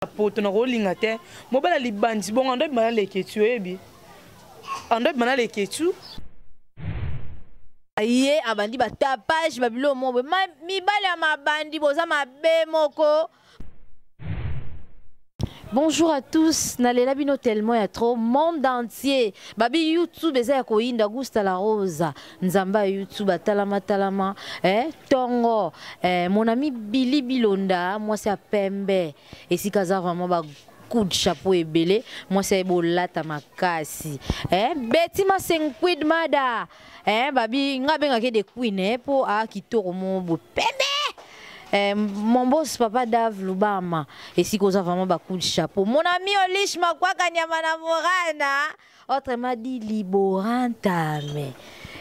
Poto nakolinga te mobali ya libandi bongo ando ebima na leketu, oyebi ando ebima na leketu. Ye abandi batapage babilo mo boye, mibali ya mabandi boza mabe moko. Bonjour à tous, nalela bino tellement ya trop monde entier. Babi YouTube eza ya koyinda Gusta la Rosa, Nzamba YouTube atalama talama, eh tongo, eh mon ami Billy Bilonda, moi c'est à pembe. Esika za vraiment ba coup de chapeau ebele, moi c'est bolata makasi. Eh Betty Masenquid Mada. Eh babi nga benga ke de queen eh po a kitoko mo bo pembe. Eh, mon boss papa Dave Lubama esika oza vraiment ba coup de chapeau, mon ami Olish Makwaka Nyama na Morana, autrement dit Liborantame,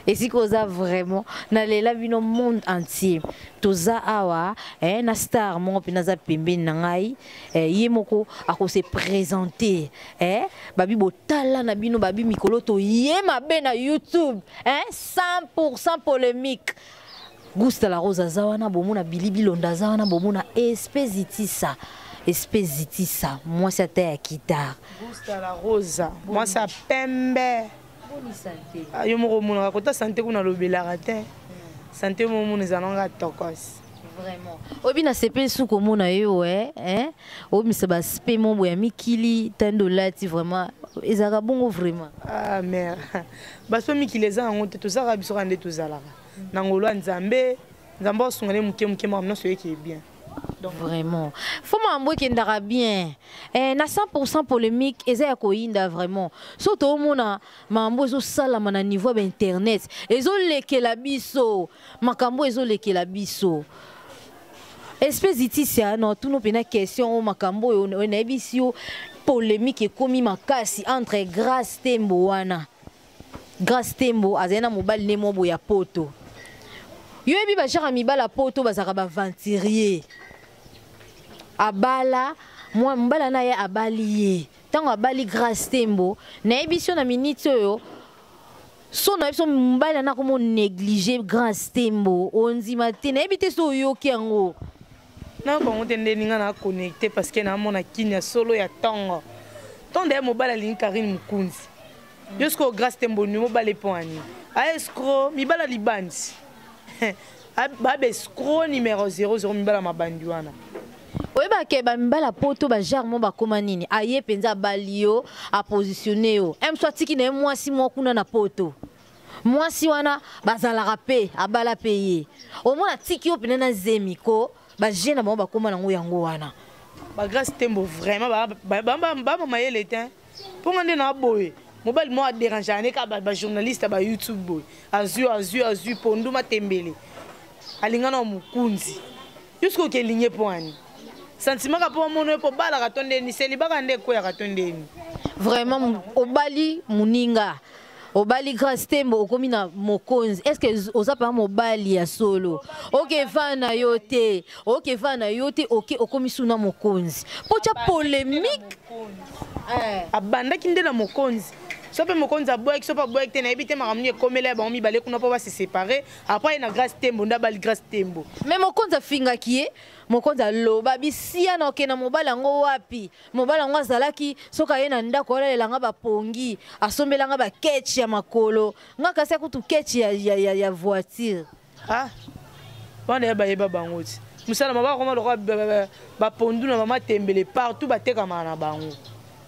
esika oza vraiment nalela bino monde entier. Toza awa eh, na star moko mpe naza pembeni na ngai eh, ye moko akose présenter eh, babi botala na bino babi mikolo toye mabe na YouTube eh, 100% polémique. Gusta la Rose aza wana, bomona Billy Bilonda aza wana, bomona Espèce Itisa, Espèce Itisa, mwasi ata ya guitare. Gusta la Rosa, mwasi ya pembe. Ah, yo moko omonaka kota sante kuna alobelaka te, sante mo omona eza nanga tokos. Vraiment oyebi nasepeli su komona yo eh, eh? Oyebisa baspe mo boye ya mikili tande olati vraiment ezalaka bongo vraiment. Ah mare, baspe mikili eza yango te, tozalaka biso kaka nde tozalaka na ngolo ya Nzambe. Nzambe asunga nde moke moke, makambo nyonso eyeke bien. Donc vraiment fo makambo ekendaka bien eh, na 100% polémique eza ya koyinda vraiment. So toomona makambo ezosalama na niveau ya bainternet, ezolekela biso, makambo ezolekela biso. Espèce Itisia na tuno mpena question oyo, makambo oyo nayebisi yo, polémique ekomi makasi entre Grâce Tembo wana. Grâce Tembo azali na mobali ne mo boye ya poto. Yo yebi bajare ya mibali ya poto bazalaka baaventurier. Abala mwa mobali na ye, abali ye. Ntango abali Grâce Tembo, nayebisi yo na miniti oyo so na biso mobali ana komo néglige Grâce Tembo, ondima te. Nayebi te so oyoki yango. Nayoka yango te. Ndeni nga na connecté parce que naamona kini ya solo ya ntongo ntongo daye mobali alingi Karine Mokunzi. Yo sikoyo Grâce Tembo ni mobali epo ani aescro mibali ya libandi babe escro numéro 00 mibali ya mabandi wana. Oyebake bamibala poto bajare mo bakóma nini, aye mpenza abali yo, apositionne yo m so atiki na ye mwasi moko kuna na poto. Mwasi wana bazalaka mpe abala mpe ye, omona atiki yo mpena na zemi ko baje na bango bakóma nango yango wana. Bagrâce Tembo vraiment bama mayele te, mpo nga nde na boye mobali moko adérange ane kaka bajournaliste ya bayoutube boye, azwi azwi azwi pondu matembele alinga na mokunzi. Yo soki okelingi mpo ani sentiment ka mpo omona yo mpo obalaka to ndeni selibaka nde ekweyaka to ndeni. Vraiment obali moninga, obali Grâce Tembo, okomi na mokonzi. Est ce que oza mpenza mobali ya solo? Okeva na yo te, okeva na yo te, oke okomi suna mokonzi mpo tya polémique. Abandaki nde na mokonzi, so mpe mokonzi aboyaki, so mpe aboyaki te, nayebi te makambo nini ekomela ya bango mibale kuna mpo base séparé. Après ye na Grâce Tembo nde abali Grâce Tembo. Mais mokonzi afingaki ye, mokonzi aloba bisia na okende na mobali yango wapi. Mobali yango azalaki soki aye na ndako alalelanga bapongi, asombelanga baketch ya makolo, nga kasi akutu ketch ya voiture. Ah, wana ya bayeba bango ti mosala ma bakoma lokola bapondu na bamatembele partout, batekamaka na bango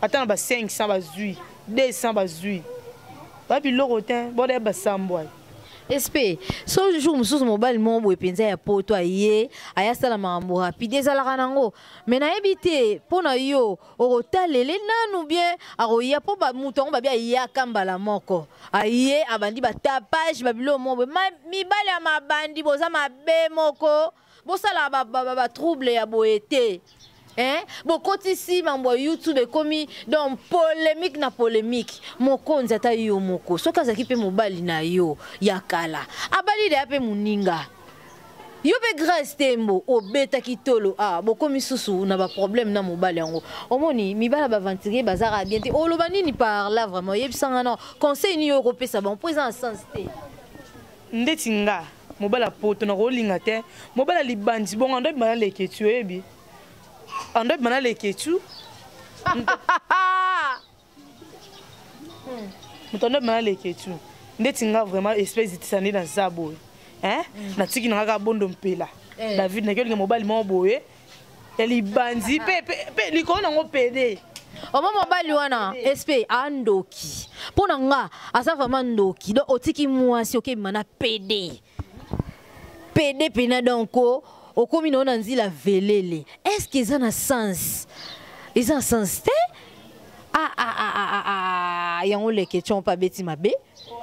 ata na ba 500 bazwi, 200 bazwi, babiloko te bona ya basambwa. Sp so jour mosusu mobali moko boye mpenza ya poto aye, aya asala makambo rapide ezalaka nango, me nayebi te mpo na yo okotalele nanu bien akoya mpo moto yango babi ayaka mbala moko, aye abandi batapage babilo moko boye. Mibali ya mabandi boza mabe moko, bosalaka batrouble ya boye te hein? Bokotisi mambo ya YouTube ekomi donc polémique na polémique. Mokonzi ata yo moko soki azalaki mpe mobali na yo ya kala, abali deya mpe moninga yo mpe Grâce Tembo obetaki tolo, ah, bokomi susu na baproblème na mobali yango. Omoni mibali ya baaventurier bazalaka bien te. Oloba nini par là vraiment? Oyebisanga na conseil nini oyo okopesa bango mpo eza na sens te. Ndeti nga mobali ya poto nakolinga te mobali ya libandi bongo ando ebima na leketi, oyebi. Ando bima na Lekechu. Moto ando bima na Lekechu. Ndeti nga vraiment espèce itisa nde naza boye. Hein? Natiki na nga kaka bondo mpela. David naki olinga mobali moko boye. Ya libandi pe pe pe likolo nango pede. Omo mobali wana SP andoki. Mpo na nga aza vraiment ndoki. Donc otiki mwasi okebima na PD. PD pena donc okomi na yo na nzila velele. Est-ce que eza na sens? Eza na sens te? Ah ah ah ah ah, ah. Yango leke tshon pa beti mabe.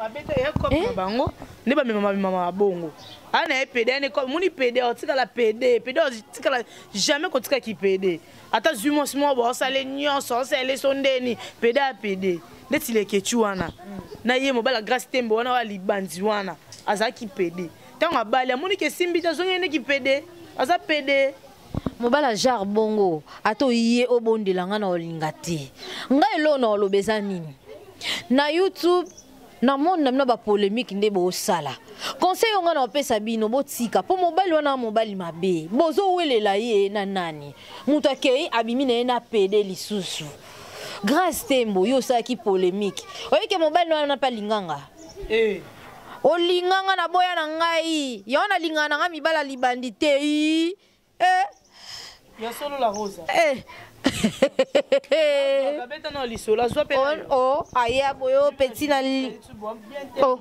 Abeta ya kope na bango nde bamema bamema bongo. Ana ye PD ane kope moni PD otikala PD PD otikala jamais kotika ki PD. Ata zwi mwasi moko boye osale nyonso osale so ndeni PD ya PD ndeti lekechu wana na ye mobala Grâce Tembo wana wa libandi wana azalaki PD ntango abali amoni ke esimbi te azongi ndeki PD aza PD. Mobala genre bongo ata oye obondela nga na olinga te ngai eloko na oloba eza nini na YouTube na monde na bino ba polemique nde bosala conseil oyo nga na opesa bino botika mpo mobali wana mobali mabe bozowelela ye na nani moto akei abimi na ye na pede lisusu Grâce Tembo yo osalaki polemique oyeke mobali wana mpe alinganga eh. Olinganga na boya na ngai yango nalingaka na ngai mibala libandi te eh. Ya solo la rosa eh. Babeta na lisolo azwa pe oh aya boyo petit na oh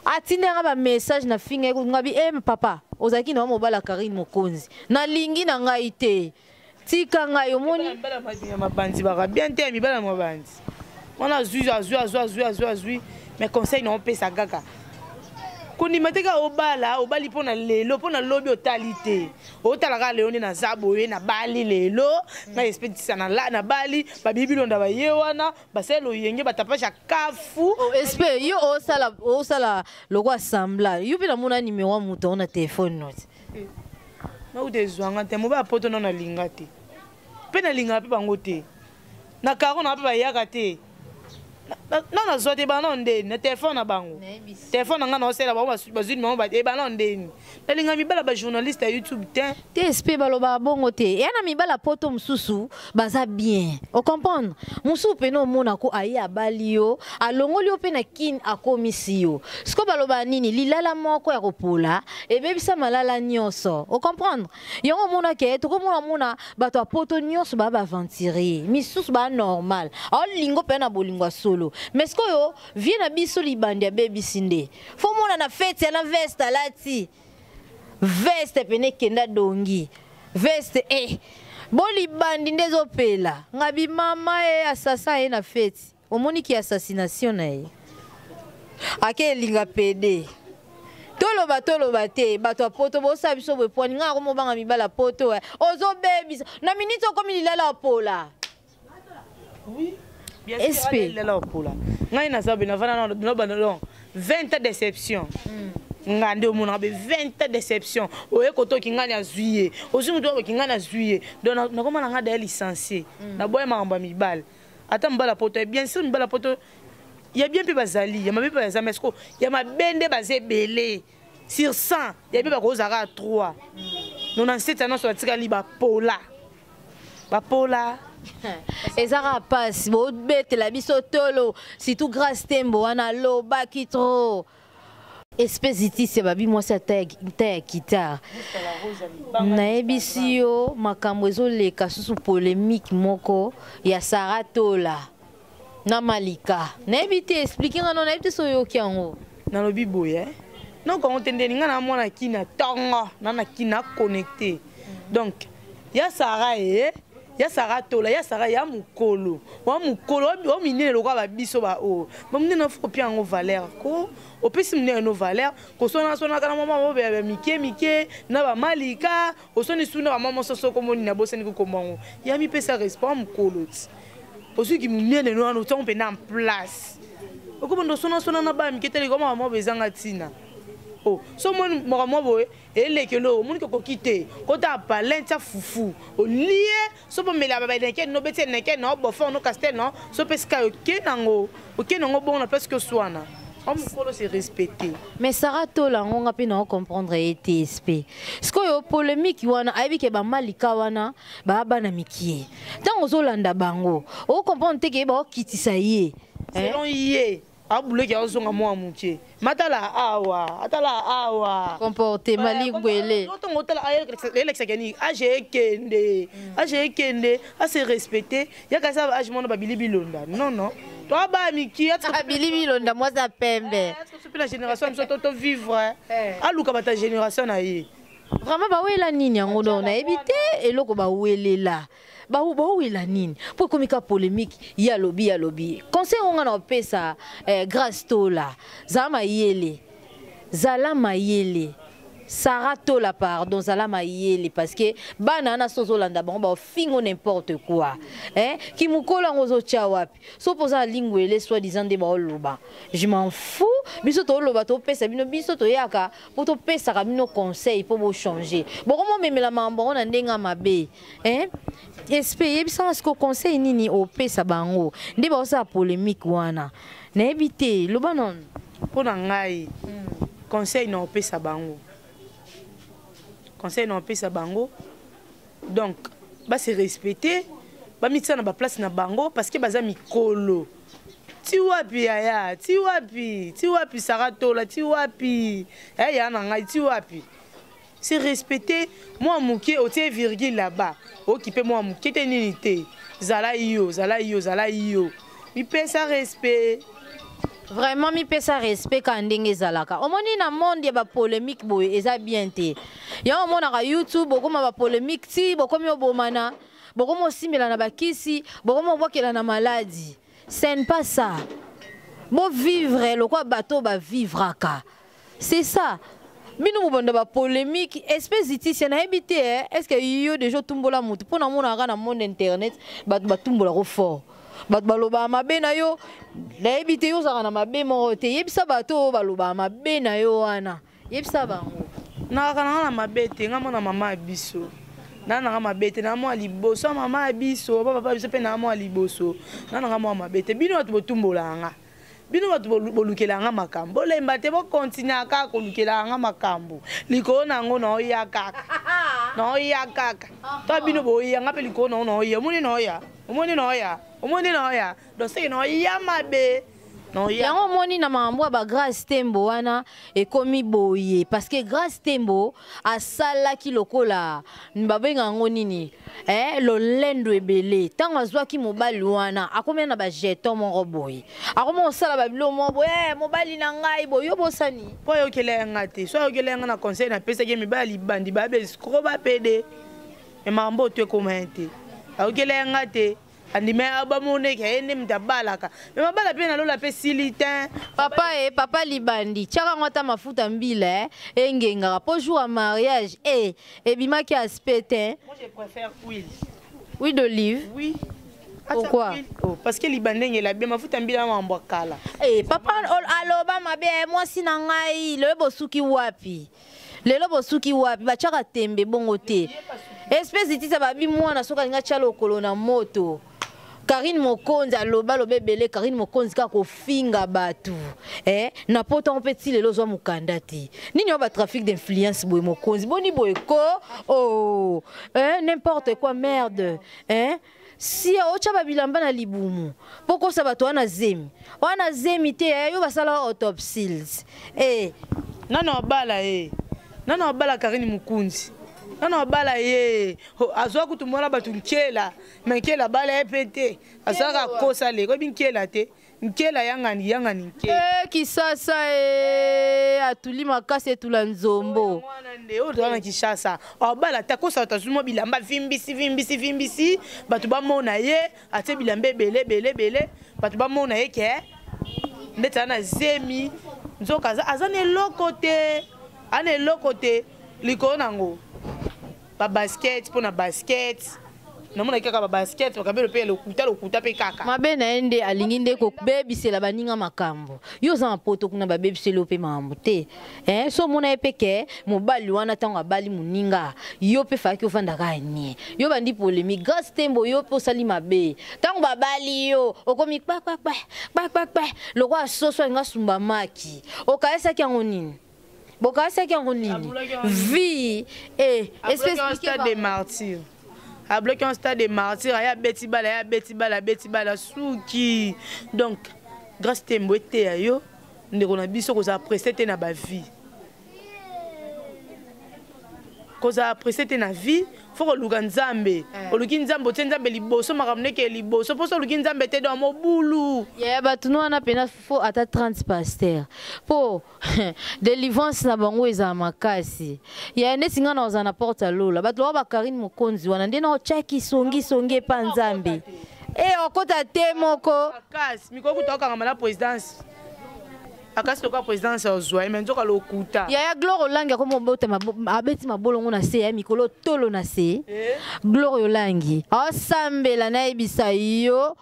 atindaka ba message na finga ngabi eh papa ozalaki na mobala Karine Mokonzi nalingi na ngai te tika ngai omoni mibala mabanzi baka bien te mibala mabanzi wana azwi azwi azwi azwi azwi azwi mais conseil na opesa kaka kondima te kaka obala obali mpo na lelo mpo na lobi otali te otala kaka lelo nde naza boye nabali lelo na espetisa nabali babibi bilonda baye wana basali loyenge batapage ya kafu. Oh, espe yo osala osala lokwa sembla yo mpe namona nimero ya moto na telefone noti nauta ezwanga te mobali poto nano nalinga te mpe nalingaka mpe bango te na karo na mpe bayaka te na nazwa te bana ndeni na telefone na bango telefone na ngai naosala bango bazwi nimero ebana ndeni nalinga mibala bajournaliste ya YouTube te. Te sp balobaka bongo te eya na mibala poto mosusu baza bien ocomprendre mosusu mpena omona ko aye abali yo alongoli yo mpe na kine akomisi yo siko balobaka nini lilala moko ya kopola ebebisa malala nyonso ocomprendre yango omona ke tokomona mona bato ya poto nyonso baa baaventurier misusu baa normal aolingo mpenza na bolingo ya solo mais sikoyo vie na biso libandi abebisi nde fo mona na feti ya na veste alati veste pene ekenda dongi veste eh bolibandi nde ezopela ngabi mama ye asasa ye na feti omoni ki assassination na ye ake elinga pede toloba toloba te bato ya poto bosala biso boye pwani ngai akomobanga mibala poto eh. Ozobebisa na miniti okomi lilala opola. Oui. SP. Lilala opola. Ngai naza be navanda na banda donc 20 ans déception. Nga nde omonaka be 20 ans déception. Oye kotoki ngai nazwi ye. Ozwi moto oyo ngai nazwi ye. Donc nakoma na ngai daya licencié. Naboya makambo ya mibali. Ata mibala poto bien sûr mibala poto ya bien mpe bazali ya mabe mpe baza mais siko ya mabe nde baza ebele sur 100 ya bien bakozala kaka 3 97 ya nyonso batikali bapola bapola. Eza kaka mpasi bobetela biso tolo surtout Grâce Tembo wana alobaki trop espèce itisi ya babi mwasi ata ya guitare nayebisi yo makambo ezoleka susu polémique moko ya Sarah Tola na Malika nayebi te explike nga no nayebi te so oyoki yango. Nalobi boye nokango te ndeni nga na mwana kina ntongo na na kina connecté donc ya Sara ye ya Sara Tola ya Sara ya mokolo wa mokolo wa minene lokola babiso baoyo baminene afu kopia yango valeur ko opesi monene no valeur kosonasonaka na mama mobe ya mike mike na bamalika osoni su na bamama mososo komoni na bosani kokoma yango ya mipesa respect wa mokolo ti ozwiki monene no wana otiango mpena en place okobanda osonasona na baya mike te likoma bamwa ezanga ntina o so omoni makambo boye elekelo omoni kokoki te kota palin tia fufu olie so bomela babeneke no beti eneke no bofon no castel no so mpe sika oke nango oke nango bongo na place oswana. Mokolo se respecter. Mais Sara Tola yango nga mpe nao comprendre ye te. Sp sikoyo polémique wana, ayebi ke bamalika wana baa bana mikie. Ntango ozolanda bango, ocomprendre te ke baokitisa ye. Selon ye, abuleki azonga mwa moke. Matala awa, atala awa. Comportement ligwele. Ntongo otala, elakisaka nini? Age ekende, age ekende, ase respecte. Yaka eza age mwana babili bilonda. Non, non, toa baya miki. Bili bilonda, mwasi ya pembe. Mpe na génération biso to tovivre, aluka bato ya génération na ye. Vraiment, bawela nini yango? Donc nayebi te eloko bawelela. Bawela nini mpo ekomi ka polémique? Ye alobi, ye alobi. Conseil ngo nga na opesa Grâce Tola, zala mayele, zala mayele. Sara Tola, pardon, zala mayele, parce que bana wana so ozolanda bango, baofingo n'importe quoi, eh? Kimokolo yango ozotya wapi? So mpo oza na lingwele, soi disant nde baoloba, je m'en fous. Biso toloba, topesa bino, biso toyaka mpo topesaka bino conseil mpo bochange. Bokomomemela makambo yango na ndenge ya mabe, eh? Espe yebisanga siko, conseil nini opesa bango nde baosala polémique wana? Nayebi te, loba nono. Mpo na ngai, conseil na opesa bango, conseil na opesa bango, donc base respecte, bamitia na baplace na bango, parce que baza mikolo. Ti wapi, yaya? Ti wapi? Ti wapi, Sara Tola? Ti wapi, ya na ngai? Ti wapi? Se respecte mwa moke, otie virgule là-bas, okipe mwa moke te. Nini te, zala yo, zala yo, zala yo, mipesa respect. Vraiment, mipesa respect ka ndenge ezalaka. Omoni, na monde ya bapolémique boye eza bien te. Yango omonaka YouTube bokoma bapolémique, ti bokomi obomana, bokomi osimbela na bakisi, bokomi obwakela na maladi. Ce n'est pas ça. Bovivre lokola bato bavivraka, c'est ça. Bino bobanda bapolémique. Espèce itisia, nayebi te. Est ce que yo déjà otumbola motu? Mpo namonaka na monde internet bato batumbolako fort, bato balobaka mabe na yo. Nayebi te, yo ozalaka na mabe moko te. Yebisa bato oyo balobaka mabe na yo wana, yebisa bango. Nakaka nanga na mabe te. Nga mwana mama ya biso, naa nanga mabe te. Naa mwa liboso ya mama ya biso, bapapa biso mpe naa mwa liboso. Naa nanga mwa mabe te. Bino bato botumbolaka nga, bino bato bolukela nga makambo, bolemba te, bokontinue kaka kolukela nga makambo. Likolo na yango naoya kaka, naoya kaka. To bino boya nga mpe likolo nango naoya. Omoni naoya, omoni naoya, omoni naoya. Donc seke naoya mabe. Yango omoni na makambo ya bagrâce Tembo wana ekomi boye, parce que Grâce Tembo asalaki lokola babenga yango nini, lolendo ebele. Ntango azwaki mobali wana, akomi na bajeton moko boye, akomi kosala babilo moko boye, mobali na ngai boye, yo bosani. Mpo ayokela yanga te. So ayokela yanga na conseil napesaki, mibali libandi babe escroc, bapede. Me makambo oyo to ekoma ye te, ayokela yanga te. Andima bamoneke ye nde moto abalaka, me mabala mpe nalola mpe sili te. Papa e papa libandi, tiaka yango ata mafuta mbila, engengaka mpo jour ya mariage ebimaki aspect te. Moi, je préfère huile. Huile d'olive? Oui. Pourquoi? Oh, parce que libandi engela bien. Mafuta mbila, mambo ya kala. Papa aloba mabe, mwasi na ngai lelo bosuki wapi? Lelo bosuki wapi? Batiaka tembe bongo te. Espèce itisa babi mwana soki alingi atya lokolo na moto. Karine Mokonzi aloba, aloba ebele. Karine Mokonzi kaka kofinga bato, na poto yango mpe ti lelo ozwa mokanda te. Nini oyo batrafic d'influence boye? Mokonzi, boni boye ko? Oh, n'importe quoi, merde, eh? Si otya babilamba na libumu mpo kosa bato wana, zemi wana zemi te. Yo basala autopsies. Nano abala ye, nano abala Karine Mokunzi, nano abala ye. Azwa kutu mwana bato nkela, me nkela abala ye mpe te. Azalaka kosa leko, oyebi nkela te? Nkela yangani, yangani nkela. Kisasa e atuli makasi, etula nzombo. Mwana nde oyo toza na Kinshasa, abala te. Akosa bato, azwi mwa bilamba, vimbisi, vimbisi, vimbisi, bato bamona ye atie bilamba ebele ebele ebele, bato bamona ye ke ndeti aza na zemi. Nzoka aza na eloko te, aza na eloko te. Likolo nango babasket, mpo na basket. Namonaki kaka babasket, bakabelo mpe ya lokuta lokuta mpe kaka. Mabe na ye nde alingi nde kobebisela baninga makambo. Yo oza na poto kuna, babebiseli yo mpe makambo te. Eh, so omona ye mpe ke mobali wana ntango abali moninga, yo mpe fayaki ofandaka ya nie. Yo bandi polémique, Grâce Tembo, yo mpe osali mabe. Ntango babali yo, okomi kpakpakpa kpakpakpa lokola soso alinga sumba maki. Okayesaki yango nini? Bokayesaki yango nini? Vie eh, espèce stade des martyrs. Abloki en stade des martyrs, aya abeti bala, aya abeti bala, abeti bala suki. Donc Grâce Tembo eteya yo ndeko na biso kozala presse te na bavie, kozala presse te na vie. Fo koluka Nzambe. Oluki Nzambe, otie Nzambe liboso, makambo ndeke liboso. Mposo oluki Nzambe te, donc mobulu. Ya bato no wana mpena fo ata 30 pasteur mpo délivrance na bango ezala makasi. Ya neti ngai na ozala na porte ya lola, bato loka bakarine mokonzi wana nde na otyaki songi songi epa Nzambe e okota te moko. Makasi mikolo kuta okangama na présidence, akasi lokola présidence ozwa ye, me nzoka lokuta. Yaya Gloire Olangi akomi obota, abeti mabolongo na se ya mikolo, tolo na se. Gloire Olangi aosambela, nayebisa yo,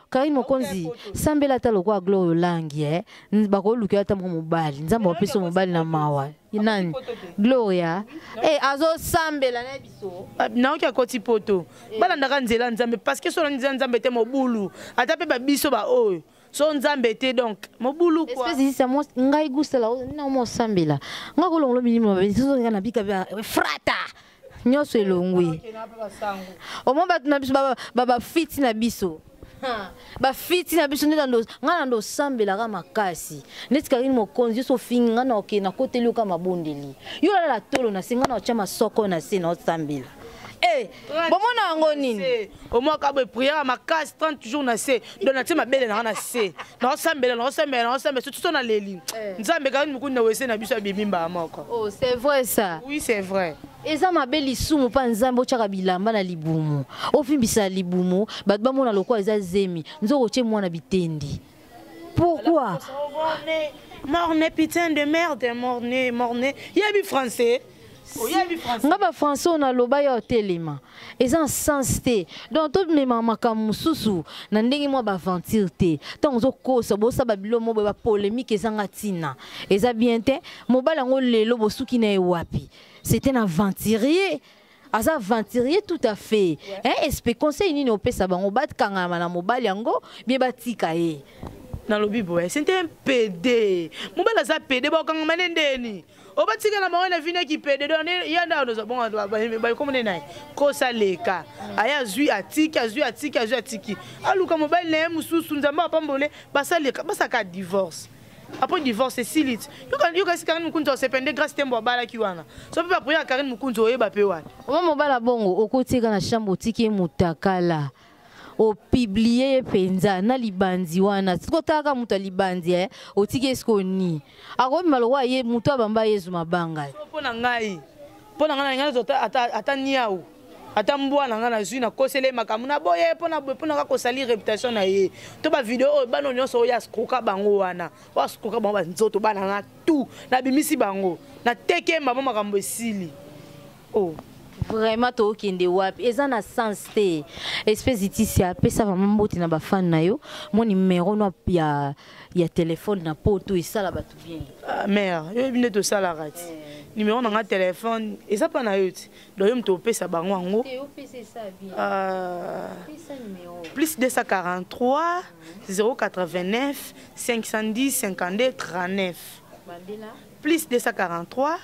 Karine Mokonzi, sambela ata lokola Gloire Olangi, eh. Bakoluka ata moko mobali, Nzambe apesa mobali na mawa. Nani Gloria eh, azosambela na biso. Naoki akoti poto, balandaka nzela Nzambe, parce que so olandi nzela Nzambe te, mobulu. Ata mpe babiso baoyo so Nzambe te, donc mobulu quoi. Espèce isa mo ngai gustala na mo sambela nga kolongolo milimo mabe soso nga na bika frata nyonso elongwi. Omoi bato na biso, bafiti na biso, bafiti na biso nde ngai na ndo osambelaka makasi neti Karine Mokonzi. Yo so ofingi ngai, na okende nakoteli yoka mabondeli. Yo olala tolo na se, ngai na otya masoko na se na osambela. Eh, bomona yango nini? Omwaka boye, prière makasi 30 jours na se. Donc natie mabele nanga na se, naosambela, naosambela, naosambela, surtout so naleli Nzambe. Karine Mokundi na wese na biso abimi mbala moko. Oh, c'est vrai ça? Oui, c'est vrai. Eza mabe, lisumu mpa Nzambe. Otyaka bilamba na libumu, ofimbisa libumu, bato bamona lokola eza zemi, nzoko otie mwana bitendi. Pourquoi? Morne, putain de merde, morne, morne. Yebi français, oyebi français? Nga bafrançais oyo naloba ya otelema eza na sens te. Donc tomema makambo mosusu na ndenge mwa baaventure te. Ntango ozokosa, bosala bilo mo boye, bapolémique ezanga ntina, eza bien te. Mobali yango lelo bosuki na ye wapi? C'était un aventurier, aza aventurier tout à fait, ouais. Hein, espe conseil nini opesa bango? Bakangama na mobali yango bien, batika ye? Nalobi boye, c'était un PD. Mobali aza PD, bakangama ne ndeni obatika na bango na vi neki PD. Donc ya nda bongo bakomone na ye kosaleka, aye azwi atiki, azwi atiki, azwi atiki, aluka mobali na ye mosusu. Nzambe apambole. Basaleka, basaka divorce. Après divorce esili ti yoka si Karine Mokunzi osepende. Grâce Tembo abalaki wana, so mpe baprière ya Karine Mokunzi oyeba mpe wapi. Oma mobala bongo okotika na chambre, otiki ye motakala, opublier ye mpenza na libandi wana. Siko otalaka moto ya libandi, eh, otiki ye siko ni akobima lokola ye moto abamba Yezu mabanga. Mpo na ngai, mpo na ngai, na ngai nazwa ata niau, ata mbwa na ngai, nazwi, nakosela ye makambo na boye mpo na boye, mpo na kaka kosali réputation na ye to bavideo oyo. Bana nyonso oyo ascroka bango wana, oyo ascroka bango banzoto, bana nga tout nabimisi bango, nateke mamo, makambo esili. Oh. Vraiment, tokende wapi? Eza na sens te. Espèce itisia, apesa vraiment mbote na bafan na yo, mo numéro no ya telefone na poto esala bato bien. Ah, mare, yoyebi nde tosalaka ti numéro na nga telefone eza mpa na yo ti. Donc yo moto opesa bango yango. Plus 243 089 510 52 39, plus 243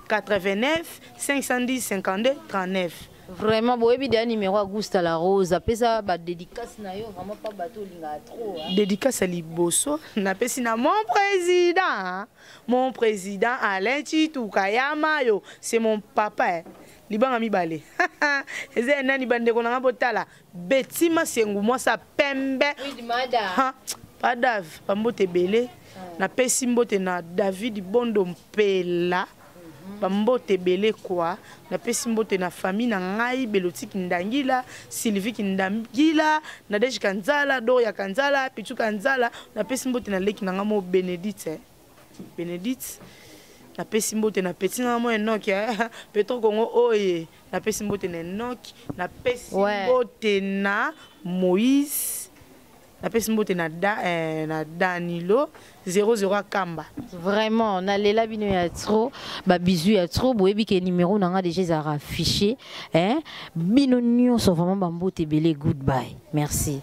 89 510 52 39. Vraiment, boyebi deya numéro Augusta La Rose. Apesa badédicace na yo vraiment pa bato olingaka trop. Dédicace ya liboso napesi na mon président, mon président Alain Chituka Yamayo, c'est mon papa, eh. Libanga mibale eza ya nani? Bandeko na nga, botala Beti Masengu, mwasi ya pembe padave, bambote ebele. Napesi mbote na David Bondo Mpela, bambote ebele kwa. Napesi mbote na famille na ngai, Belotiki Ndangila, Sylvie Kindangila, Nadege Kanzala, Doria Kanzala, Pichu Kanzala. Napesi mbote na leki na ngai mo Bénédicte, eh. Bénédicte. Napesi mbote na petit na mo Enoch, eh, Petro Congo oye. Napesi mbote na Enoch, napesi mbote na Moïse, napesi mbote na, da, eh, na Danilo 00 Akamba. Vraiment, nalela bino ya trop, ba bisous ya trop, boyebi ke numéro na nga déjà ezalaka affiché, hein? Bino nyonso vraiment bambote ebele, goodbye. Merci.